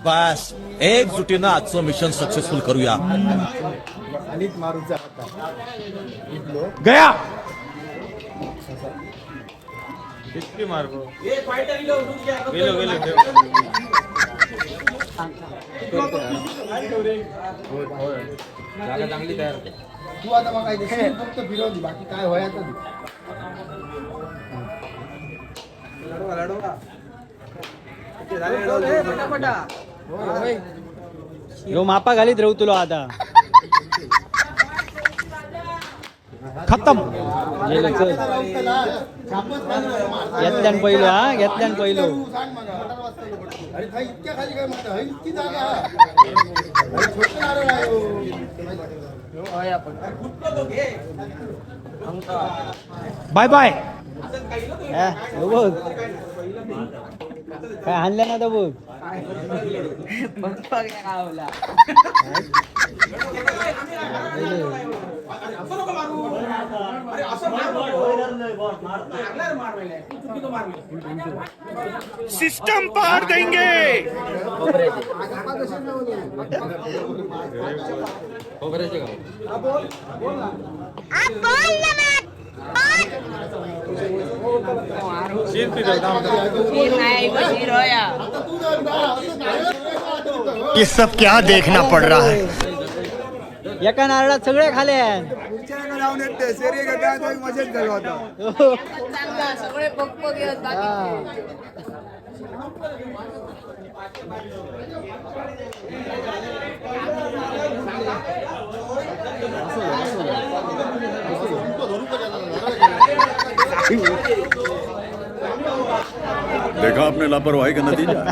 बस एकजुटीनं आजचं mission successful करूया. खालीच मारूचा आता. इथलो. गया. किती मारबो गेलो गेलो. जागा चांगली तयार होते. तू आता मग काय ते फक्त फिरवली, बाकी काय व्हायचं नाही. ह्यो मापा घालीत राहू तुला आता. खतम. गेलं, चल. घेतल्यान पहिलो, हा, घेतल्यान पहिलो. सांग मला. अरे काय इतक्या खाली काय म्हणता? हं, इतकी जागा हा. अरे छोटं नारळ आहे हो. Bye bye. हा, ह्यो बघ काय आणलं ना, तर बघ. सिस्टम पार देंगे. शीर पितो थांब. आता तू जर जा, असं नारळ कसं आठवतं? ये सब क्या देखना पड़ रहा है? एका नारळात सगळे खाले. चांगला सगळे पक्क घेत बाकी. देखा आपने लापरवाही का नतीजा.